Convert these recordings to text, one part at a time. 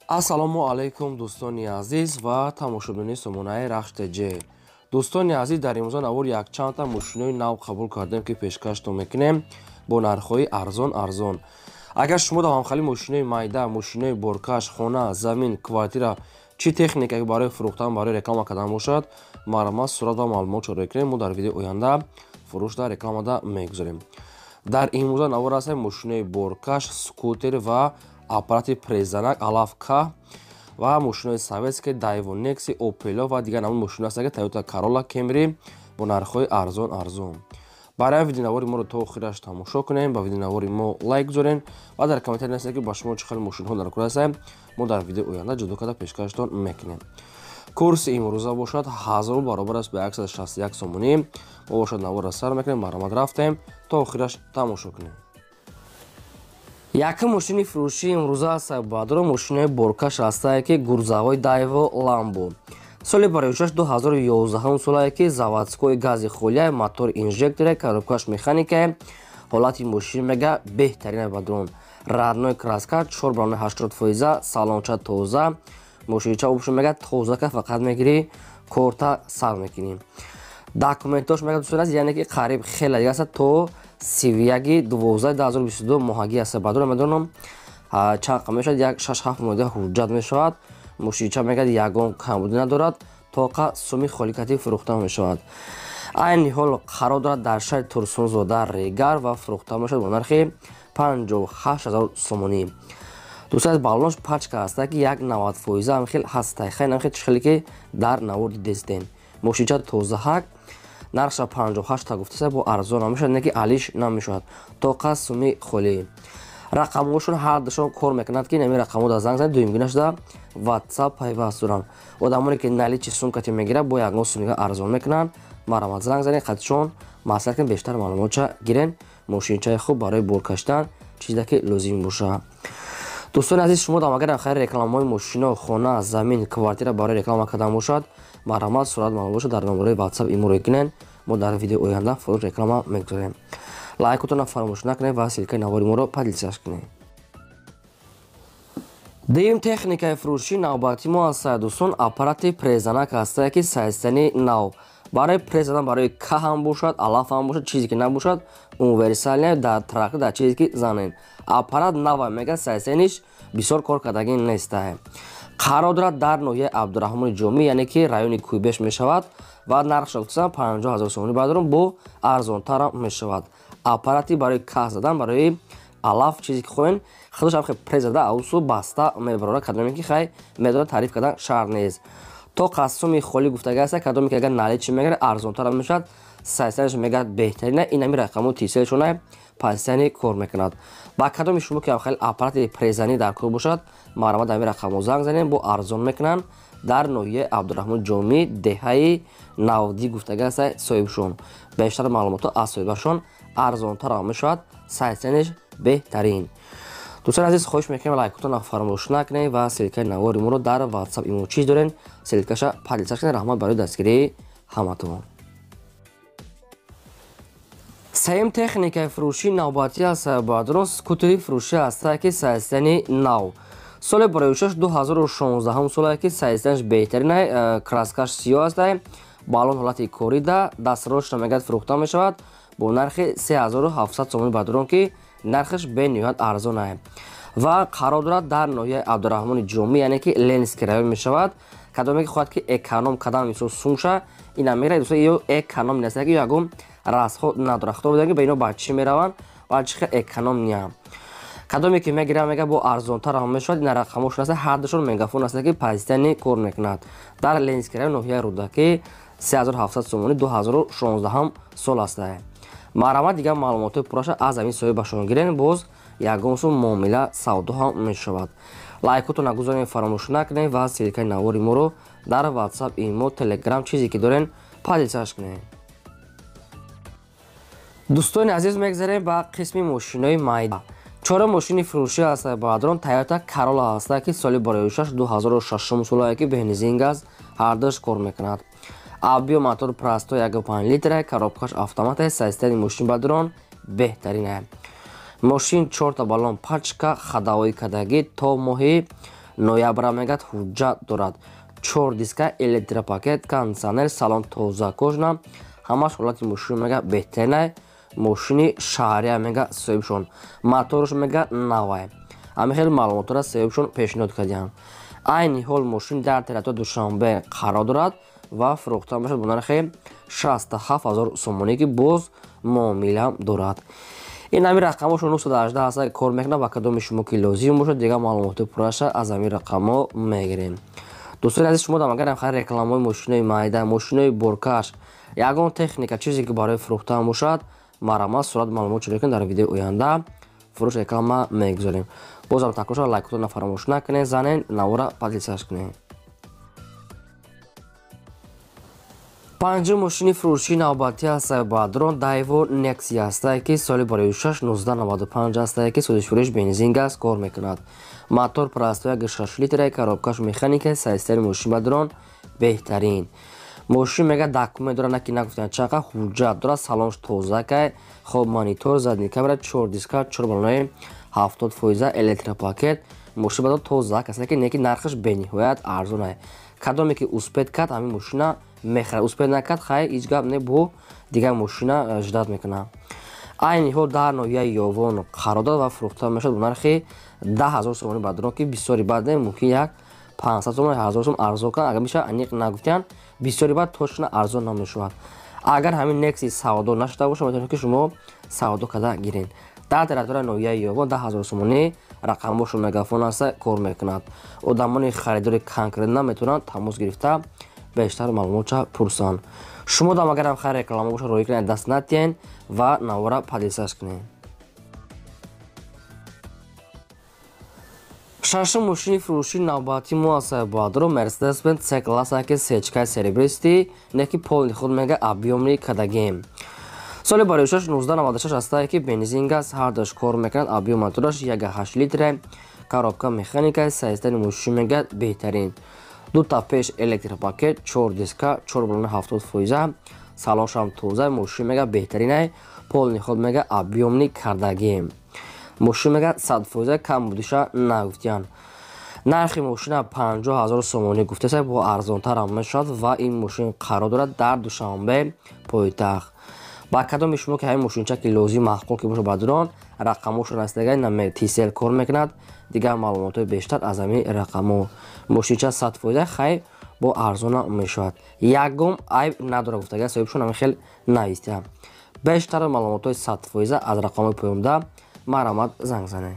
Ассалому алайкум, дӯстони азиз ва тамошобинони сомонаи Рахш ТЖ. Дӯстони азиз, дар имрӯза навор якчандта мошинои нав қабул кардем, ки пешкаштон мекунем бо нархҳои арзон арзон. Агар шумо дар ҳамхали мошинои майда, мошинои боркаш, хона, замин, квартира, чӣ техника барои фурӯхтан, барои реклама кардан бошад, марҳамат, сурат ва маълумот чора кунем, мо дар видеои оянда фурӯшда, рекламада мегузорем. Дар имрӯза навор ҳастем мошинои боркаш, скутер ва аппарати презанак алафка ва мошинои советский, Дайво, Некси, Опело ва дигар намуд мошино ҳастанд, ки Тойота Карола, Кемри бо нархҳои арзон арзон. Барои видеонавори моро то охираш тамошо кунем, ба видеонавори мо лайк гузорем ва дар комментария нависед, ки ба шумо чӣ хел мошинҳо дар кор ҳастанд, мо дар видеои оянда ҷудо карда пешкаштон мекунем. Курси имрӯза бошад 1000 баробар аст ба 161 сомонӣ. Мо бошад наворро сар мекунем, марҳамат, рафтем, то охираш тамошо кунем. Якум мошини фурӯшии имрӯза аст, баъдро мошинои боркаш ҳастае, ки грузовой Дайво Ламбо, соли бароишаш 2011 солае, ки заводской, гази холия, мотор инжекторе, коробкаш механикае. Ҳолати мошин мега беҳтарина, бадрон, родной краска, 4 балони 80 фоиза, салонча тоза, мошинча обшо мега тоза, ка фақат мегирӣ, корта сар мекунӣ. Документош мега, дӯстон аст, яъне ки қариб хеле дига аст, то 31.12.2022 моҳагӣ аст. Баъдро медонам чанд қа мешавад, як 6-7 моҳида ҳуҷҷат мешавад. Мошинча мегӯяд ягон камбудӣ надорад, тоқа суми холикатӣ фурӯхта мешавад. Айни ҳол қарор дорад дар шаҳри Турсунзода, Регар, ва фурӯхта мешавад бо нархи 58 000 сомонӣ. Дӯстон, аз баллонш пачка ҳаста, ки як 90 фоиза ҳам хел ҳастай. Хай, намхел хеле ки дар навор дидестем, мошинча тозаҳак, нархша 58 та гуфтаса, бо арзон намешавад, не ки алиш намешавад, тоқа суми холӣ. Рақамҳошон ҳардушон кор мекунад, ки нами рақамҳо дар занг занед, дуюмгина шуда WhatsApp пайваст доранд. Одамоне ки наличный сумкати мегирад, бо ягон сумига арзон мекунанд. Марҳамат, занг занед, қатишон маслиҳат кунед, бештар маълумотча гирен. Мошинчаи хуб барои бор кашидан, чизе ки лозим боша. Дӯстони азиз, шумо дам агар хайр рекламаҳои мошино, хона, замин, квартира барои реклама кардан бошад, марҳамат, сурат, маълумотша дар номерои WhatsApp иморо кунед, мо дар видеои оянда фурӯш, реклама мегузорем. Лайкотонро фаромӯш накунед ва ссылкаи навори моро поделиться кунед. Дуюм техникаи фурӯшии навбати мо аст, дӯстон, аппарати презанак ҳастае, ки состояние нав, барои пресс задан, барои ка ҳам бошад, алаф ҳам бошад, чизе ки набошад, универсальный, дар трактор, дар чизе ки занед. Аппарат нава мега, состояниеш бисёр кор кардагӣ нестае. Қарор дорад дар ноҳияи Абдурраҳмони Ҷомӣ, яъне ки райони Кӯйбеш мешавад, ва нархша гуфтасам 50 000 сомонӣ, баъдорум бо арзонтарам мешавад. Аппарати барои кас задан, барои алаф, чизе ки хоҳем, худаш ҳам хел пресс зада, аусу баста мебарорад. Кадоме ки хай медонад, таъриф кардан шарт нест. То қассуми холӣ гуфтага аста, кадоме ки агар наличный мегирад, арзонтарам мешавад. Состояниеш мегӯяд беҳтарина, инами рақаму тиселшона пасияни кор мекунад. Ба кадоми шумо ки хеле аппарати презанӣ дар кор бошад, марҳамат, ами рақамҳо занг занем, бо арзон мекунанд. Дар ноҳияи Абдурраҳмон Ҷомӣ, деҳаи Навдӣ гуфтага аста соҳибшон. Бештар маълумотҳо аз соҳибашон, арзонтарам мешавад, состояниеш беҳтарин. Дӯстони азиз, хоҳиш мекунем, лайкотонро фаромӯш накунед ва ссылкаи навори моро дар WhatsApp, имо чиз дорем, ссылкаша поделиться кунед. Раҳмат барои дастгирии ҳаматон. Сеюм техникаи фурӯшии навбатӣ аст, баъдрон, скутери фурӯшӣ ҳастае, ки состояние нав, соли бароишаш 2016 солае, ки состояниеш беҳтарина, краскаш сиёҳ астае, балон ҳолати корида, дастрошна мегӯяд фурӯхта мешавад бо нархи 3700 сомонӣ, баъдрон, ки нархаш бениҳоят арзонае ва қарор дорад дар ноҳияи Абдурраҳмони Ҷомӣ, яъне ки Ленинский район мешавад. Кадоме ки хоҳад ки эконом кадам, мисол, сумша ина мегирад, дӯстон, ё эконом нест, ки ягон расход надорад. Худо бидонад, ки ба ино ба чӣ мераванд ва чӣ хел эконом ниям. Кадоме ки мегирад, мега бо арзонтар ҳам мешавад. Ина рақамҳошон аст, ҳардушон мегафон аст, ки постоянно кор мекунад. Дар Ленинский район, ноҳияи Рӯдакӣ, 3700 сомонӣ, 2016 сол астае. Марҳамат, дигар маълумотҳои пурраша аз ҳамин соҳибашон гирен, боз ягон сум муомила, савдо ҳам мешавад. Лайкотонро гузорем, фаромӯш накунед ва ссылкаи навори моро дар WhatsApp, имо, Telegram, чизе ки дорен, поделиться кунед. Дӯстони азиз, мегзарем ба қисми мошинои майда. Чорум мошини фурӯшӣ аст, баъдрон, Тойота Карола ҳаста, ки соли бароишаш 2006 солае, ки бензин, газ ҳардуш кор мекунад. Объём мотор простой, 1,5 литра, коробкаш автомат. Состояние мошин, бадрон, беҳтарина. Мошин чорта баллон пачка, ходовой кардагӣ, то моҳи Ноябра мегад ҳуҷҷат дорад. 4 диска, электропакет, кондиционер, салон тоза кожна. Ҳамаш ҳолати мошин мега беҳтаринай. Мошини шаҳрия мега соҳибшон. Моторш мега навай. Ҳамин хел маълумотро соҳибшон пешниҳод кардиям. Айни ҳол мошин дар территорияи Душанбе қарор дорад ва фурӯхта мешавад бо нархи 67 000 сомонӣ, ки боз муомилаам дорад. Ин ҳамин рақамҳошо 918 ҳаста кор мекунад ва кадоми шумо ки лозим бошад, дигар маълумоти пурраша аз ҳамин рақамҳо мегирем. Дӯстони азиз, шумо агарам хайр рекламаҳои мошинои майда, мошинои боркаш, ягон техника, чизе ки барои фурӯхтан бошад, марҳамат, сурат маълумот чиро кунед, дар видеои оянда фурӯш реклама мегузорем. Бозам такрор шава, лайкотонро фаромӯш накунед, занен навора поделиться кунед. Панҷум мошини фурӯшии навбатӣ ҳастае бадрон Daewoo Nexia ҳастае, ки соли 2006 1995 ҳастае, ки сӯзишфурӯш бензин газ кор мекунад. Мотор простой 6 литра, коробкаш механика, сайстари мошин бадрон беҳтарин. Мошин мега документ дорад, наки нагуфтан чақа ҳуҷҷат дорад, салонш тоза кай, хоб монитор, задний камера, 4 диска, 4 балонаи 70%, электропакет. Мошин бадрон тоза касе, ки неки нархаш бениҳоят арзон ай. Кадоме ки успеть кард, ҳамин мошина мехарад, успеть накард, хай ҳеҷ гап не, бо дигар мошина ждать мекунад. Айни ҳол дар ноҳияи Ёвон қарор дорад ва фурӯхта мешавад бо нархи 10 000 сомонӣ бадрон, ки бисёри бад не, мумкин як 500 сомон, 1000 сом арзон кунад, агар мешавад аниқ нагуфтиян, бисёри бад точно арзон намешавад. Агар ҳамин Nexi савдо нашуда бошад, метавонед ки шумо савдо карда гиред. Дар территорияи ноҳияи Ёвон 10 000 сомонӣ, рақамҳошо мегафон аста кор мекунад. Одамони харидори конкретно метавонанд тамос гирифта бештар маълумотша пурсанд. Шумо дам агарам хайр реклама бошад, роҳӣ кунед, даст натиҳен ва навора поделиться кунед. Шашум мошини фурӯшии навбатии мо ҳастае баъдро Mercedes-Benz C-класса, ки сечкаи серебристый, не ки полный худ мега объёмный кадагем. Соли 2006 1996 ҳастае, ки бензин газ ҳардуш кор мекунад, объём мотораш 1,8 литра, коробка механика, сайстани мошин мега беҳтарин. Дута пеш электропакет, 4 диска, 4 балона 70%, салоншам тоза, мошин мега беҳтаринай, полный худ мега объёмный кардагем. Мошин мега 100% кам будиша нагуфтиян. Нархи мошина 50 000 сомонӣ гуфтаса, бо арзонтарам мешавад ва ин мошин қарор дорад дар Душанбе пойтахт. Ба кадоми шумо ки ҳамин мошинча ки лозим маъқул ки бошад бадрон, рақамҳошон ҳастагай наме TCL кор мекунад, дигар маълумотҳои бештар аз ҳамин рақамҳо. Мошинча 100% хай бо арзона мешавад. Ягон айб надорад гуфтага соҳибшон ҳамин хел навистия. Бештар маълумотҳои 100% аз рақамҳои поёнда марҳамат занг занед.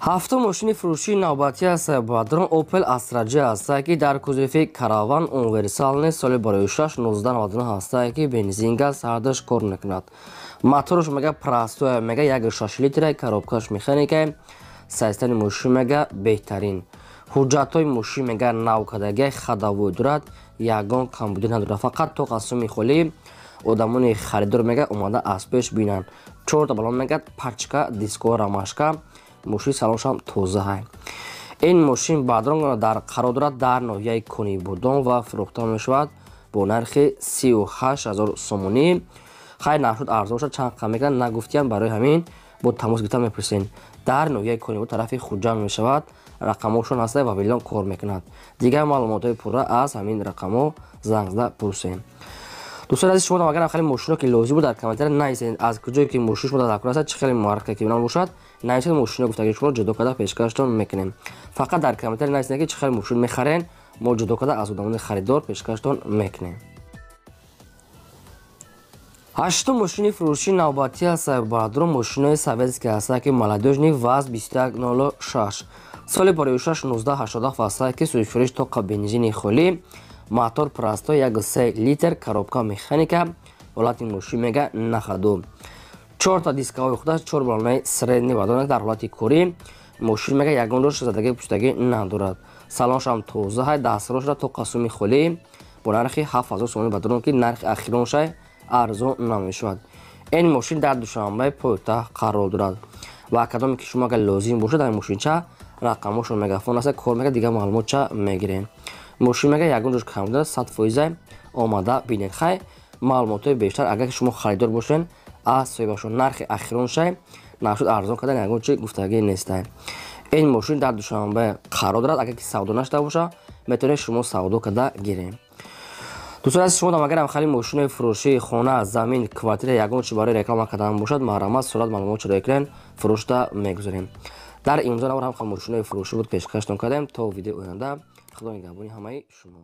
Ҳафтум мошини фурӯшии навбатӣ ҳастае бадрон Opel Astra J ҳастае, ки дар кузови караван универсалне соли 2006 1999 ҳастае, ки бензин газ ҳардуш кор мекунад. Моторш мега простой мега 1,6 литра, коробкаш механика, сайстани мошин мега беҳтарин. Ҳуҷҷатҳои мошин мега нав кардагиай, ходовой дорад, ягон камбудӣ надорад. Фақат то қасуми холӣ одамони харидор мега омада аз пеш бинанд. 4 балон мега пачка, диско, рамашка, мошин салоншам тоза ҳай. Ин мошин баъдрон дар қарор дорад дар ноҳияи Конибодом ва фурӯхта мешавад бо нархи 38 000 сомонӣ. Хай нархшуд арзон шуд, чанд қам мекунад нагуфтиям, барои ҳамин бо тамос гирифта мепурсем. Дар ноҳияи Конибодом тарафи Хуҷанд мешавад, рақамҳошон ҳаста ва вилон кор мекунад. Дигар маълумотҳои пурра аз ҳамин рақамҳо занг зада пурсем. Дӯстони азиз, шумо агар хеле мошино ки лозим буд, дар комментария нависед, аз куҷое ки мошин шумо дар кор аст, чӣ хеле марка ки бошад, нависед, мошино гуфтаги шуморо ҷудо карда пешкаштон мекунем. Фақат дар комментария нависед, ки чӣ хеле мошин мехарен, мо ҷудо карда аз одамони харидор пешкаштон мекунем. Ҳаштум мошини фурӯшии навбатӣ ҳастае баъдро мошинои советский ҳастае, ки молодёжный ВАЗ 2106 соли 2006 1987 ҳастае, ки сӯзишфурӯш тоқа бензини холӣ, мотор простой 1,3 литр, коробка механика, ҳолати мошин мега нахаду. 4 дискаҳои худаш, 4 балонаи средний бадон дар ҳолати корӣ, мошин мега ягон ҷош задагӣ пуштагӣ надорад. Салоншам тоза ҳай, дастро шуда то қасуми холӣ бо нархи 7000 сомонӣ бадрон, ки нархи ахироншай арзон намешавад. Ин мошин дар Душанбе пойтахт қарор дорад ва кадоме ки шумо агар лозим бошад, ҳамин мошинча рақамҳошон мегафон аст, кор мекунад, дигар маълумотча мегирем. Мошин мега ягон ҷош кам дорад, 100% омада бинед. Хай маълумотҳои бештар агар ки шумо харидор бошед аз соҳибашон, нархи ахироншай Нашуд, арзон кардан ягон чи гуфтагӣ нестай. Ин мошин дар Душанбе қарор дорад. Агар ки савдо нашуда боша, метавонед шумо савдо карда гирем. Дӯстон азиз, шумо агарам хали мошинои фурӯшии хона, замин, квартира, ягон чи барои реклама кардан бошад, марҳамат, сурат, маълумот чиро кунед, фурӯшда мегузорем. Дар имзо навор ҳам мошинои фурӯшӣ буд, пешкаштон кардем. То видеои оянда, Худо нигаҳбони ҳамаи шумо.